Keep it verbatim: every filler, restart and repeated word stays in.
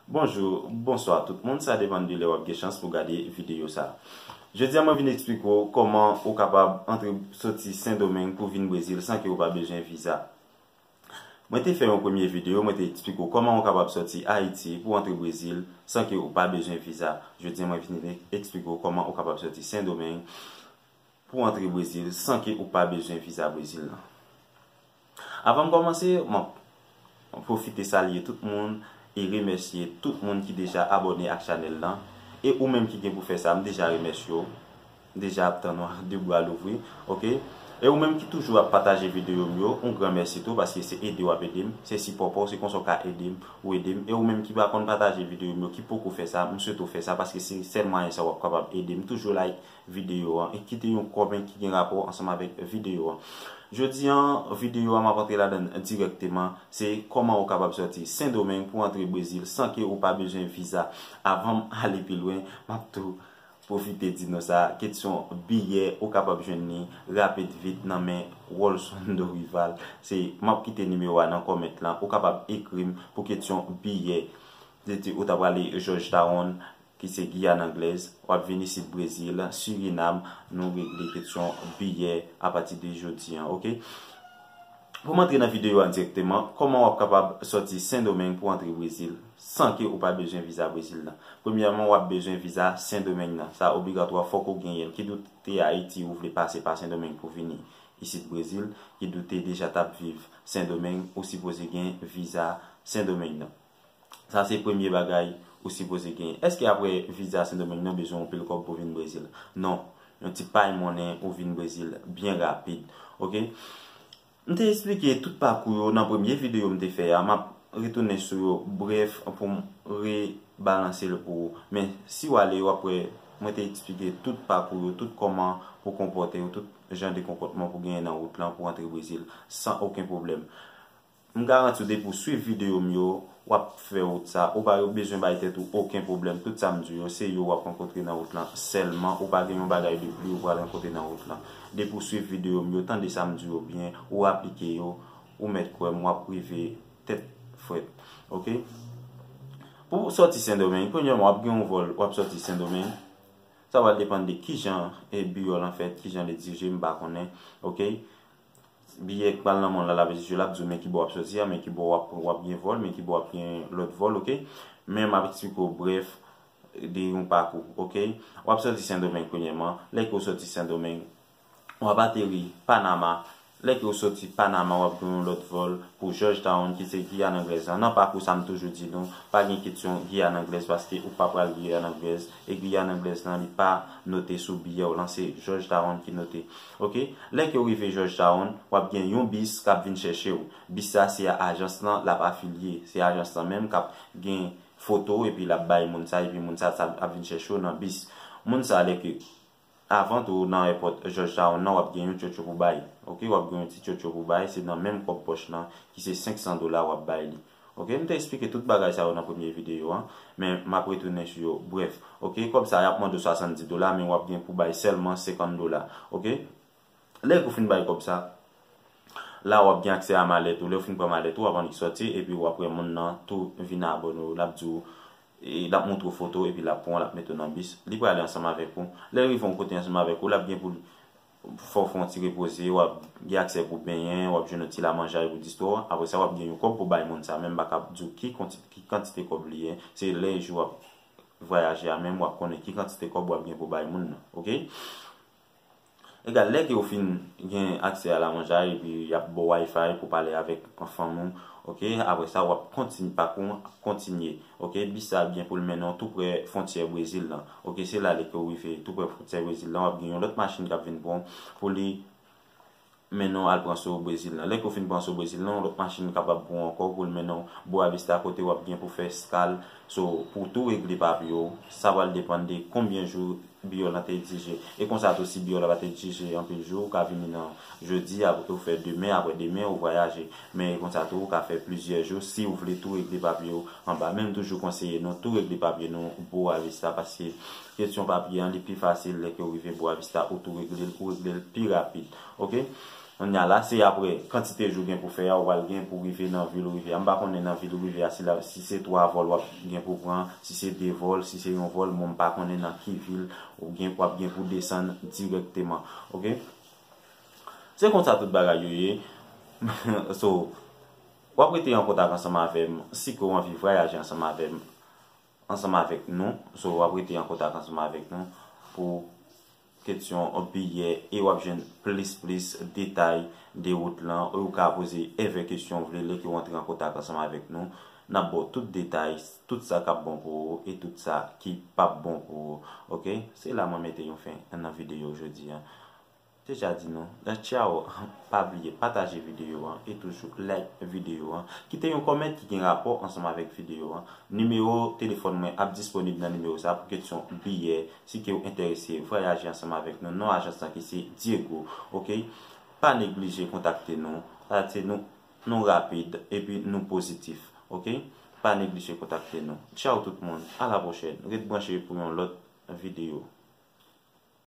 Bonjou, bonswa tout moun, sa depann de lè w ap gen chans pou gade videyo sa. Jodi a mwen vin eksplike w kòman ou kapab antre soti Sendomeng pou vin Brezil san ke ou pa bezwen viza. Mwen te fè yon premye videyo, mwen te eksplike w kòman ou kapab soti Ayiti pou antre Brezil san ke ou pa bezwen viza. Jodi a mwen vin eksplike w kòman ou kapab soti Sendomeng pou antre Brezil san ke ou pa bezwen viza Brezil nan. Avan m kòmanse, m ap pwofite salye tout moun e remèsye tout moun ki deja abòne ak chanèl lan. E ou menm ki gen pou fè sa, m deja remèsye w. M deja ap tann w ak de bra louvri, oke? E ou menm ki toujou ap pataje videyo m yo, yon gran mèsi tou, paske se ede w ap ede m, se sipò pa w, se konsa w ka ede m, ou ede m. E ou menm ki pa konn pataje videyo m yo, ki poko fè sa, m swete w fè sa, paske se sèl mwayen sa w ap kapab ede m. Toujou like videyo an e kite yon kòmè ki gen rapò ansanm avèk videyo an. Jodi an, videyo an m ap antre ladan l dirèkteman, se kòman ou kapab sòti Sendomeng pou antre Brezil san ke ou pa bezwen viza. Avan m ale pi lwen, m ap tou pwofite di nou sa, kesyon biyè ou kapab jwenn li rapid vit nan men Rolson Dorival. Se, m ap kite nimewo a nan kòmèt lan, ou kapab ekri m pou kesyon biyè. Sètadi ou ta prale Georgetown, ki se Giyàn Anglèz, w ap vin isit Brezil, Sirinam, nou regle kesyon biyè apati de jodi an, oke? Pou m antre nan videyo a dirèkteman, kòman w ap kapab sòti Sendomeng pou antre Brezil san ke ou pa bezwen viza Brezil nan? Premyèman, w ap bezwen viza Sendomeng nan. Sa obligatwa, fòk ou genyen l. Kit ou te Ayiti, ou vle pase pa Sendomeng pou vini isit Brezil, kit ou te deja t ap viv Sendomeng, ou sipoze gen viza Sendomeng nan. Sa se premye bagay ou sipoze genyen. Èske apre viza Sendomeng nan bezwen yon pil kòb pou vin Brezil? Non. Yon ti pay monnen ou vin Brezil byen rapid. Oke? M te eksplike tout pakou yo nan premye videyo m te fè a. M ap retounen sou yo brèf pou m rebalanse l pou ou. Men si w ale, w ap wè mwen te eksplike tout pakou yo, tout kòman pou konpòte w, tout jan de konpòtman pou genyen nan wout lan pou antre Brezil san okenn pwoblèm. M garanti w depi w swiv videyo m yo, w ap fè wout sa. Ou pa bezwen bay tèt ou okenn pwoblèm. Tout sa m di w yo, se yo w ap rankontre nan wout lan sèlman. Ou pa gen yon bagay de pli ou pral rankontre nan wout lan. Depi w swiv videyo m yo, tande sa m di w yo byen, ou aplike yo, ou mèt kwè m, w ap rive tèt frèt. Oke? Pou w sòti Sendomeng, premyèman, w ap gen yon vòl, w ap sòti Sendomeng. Sa va depann de kijan e biyè w lan fèt, kijan li dirije, m pa konnen. Oke? Biyè k pral nan men w lan, l ap di w, l ap di w men ki bò w ap sòti a, men ki bò w ap, w ap gen vòl, men ki bò w ap gen lòt vòl, oke? Men m ap eksplike w brèf de yon pakou, oke? W ap sòti Sendomeng premyèman. Lè ke w sòti Sendomeng, w ap ateri Panama. Lè ke w sòti Panama, w ap gen yon lòt vòl pou Georgetown, ki se Giyàn Anglèz lan. Nan pakou sa, m toujou di nou, pa gen kesyon Giyàn Anglèz, paske ou pa pral Giyàn Anglèz. E Giyàn Anglèz lan, li pa note sou biyè w lan, se Georgetown ki note. Oke? Lè ke w rive Georgetown, w ap gen yon bis k ap vin chèche w. Bis sa, se a ajans lan l ap afilye. Se ajans lan menm k ap gen foto w, epi l ap bay moun sa, epi moun sa, sa ap vin chèche w nan bis. Moun sa, lè ke avan tou, nan èpòt Georgetown nan, w ap gen yon tchotcho pou bay. Oke, w ap gen yon ti tchotcho pou bay, se nan menm kòb pòch lan, ki se senk san dola w ap bay li. Oke, m te eksplike tout bagay sa yo nan premye videyo an, men m ap retounen sou yo. Brèf, oke, kòb sa y ap mande w swasanndis dola, men w ap gen pou bay sèlman senkant dola. Oke? Lè ke w fin bay kòb sa, la w ap gen aksè a malèt ou. Lè w fin pran malèt ou, w ap annik sòti, epi w ap wè moun nan tou vin abòne w. L ap di w, e, l ap montre w foto, epi l ap pran w, l ap mete w nan bis. Li prale ansanm avèk ou. Lè l rive yon kote ansanm avèk ou, l ap gen pou l fè w fè yon ti repoze, w ap gen aksè pou benyen, w ap jwenn yon ti lamanjay pou distwa w. Apre sa, w ap gen yon kòb pou bay moun sa, men m pa ka di w ki konti-, ki kantite kòb li ye. Se lè jou w ap vwayaje a menm, w ap konnen ki kantite kòb w ap gen pou bay moun nan. Oke? Egal, lè ke w fin gen aksè a lamanjay epi y ap ba w Wi-Fi pou pale avèk fanmi w, oke? Apre sa, w ap kontinye, pakou w ap kontinye, oke? Bis sa ap gen pou l mennen w tou prè fwontyè Brezil lan, oke? Se la lè ke w rive tou prè fwontyè Brezil lan, w ap gen yon lòt machin k ap vin pran w pou li mennen w al pran sou Brezil lan. Lè ke w fin pran sou Brezil lan, yon lòt machin kapab pran w ankò pou l mennen w Boa Vista kote w ap gen pou fè eskal. So, pou w tou regle papye w, sa pral depann de konbyen jou biyè w lan te egzije. E konsa tou, si biyè w lan pa te egzije anpil jou, ou ka vini nan jodi, apre ou fè demen, apre demen, ou vwayaje. Men e konsa tou, ou ka fè plizyè jou si w vle tou regle papye w anba. Men m toujou konseye nou tou regle papye nou Boa Vista, paske kesyon papye an, li pi fasil lè ke w rive Boa Vista, ou tou regle l, ou regle l pi rapid. Oke? Kounye a la, se apre kantite jou gen pou fè a, ou pral gen pou rive nan vil ou rive a. M pa konnen nan vil ou rive a, si, la, si se twa vòl w ap gen pou pran, si se de vòl, si se yon vòl, mwen m pa konnen nan ki vil ou gen, w ap gen pou desann dirèkteman. Oke? Se konsa tout bagay yo ye. So, w ap rete an kontak ansanm avè m, si ke w anvi vwayaje ansanm avè m, ansanm avèk nou. So, w ap rete an kontak ansanm avèk nou pou kesyon biyè e w ap jwenn plis, plis detay de wout lan. E ou ka poze even kesyon w vle lè ke w antre an kontak ansanm avèk nou. N ap ba w tout detay, tout sa k ap bon pou ou e tout sa ki p ap bon pou ou. Oke? Se la mwen mete yon fen nan videyo jodi a. Deja di nou, tchaw, pa bliye pataje videyo an e toujou like videyo an. Kite yon kòmant ki gen rapò ansanm avèk videyo an. Nimewo telefòn mwen ap disponib nan nimewo sa pou kesyon biyè. Si ke w enterese vwayaje ansanm avèk nou, non ajans lan ki se Diego, oke? Pa neglije kontakte nou. Sa se nou, nou rapid epi nou pozitif, oke? Pa neglije kontakte nou. Tchaw tout moun, a la pwochèn. Ret branche pou yon lòt videyo.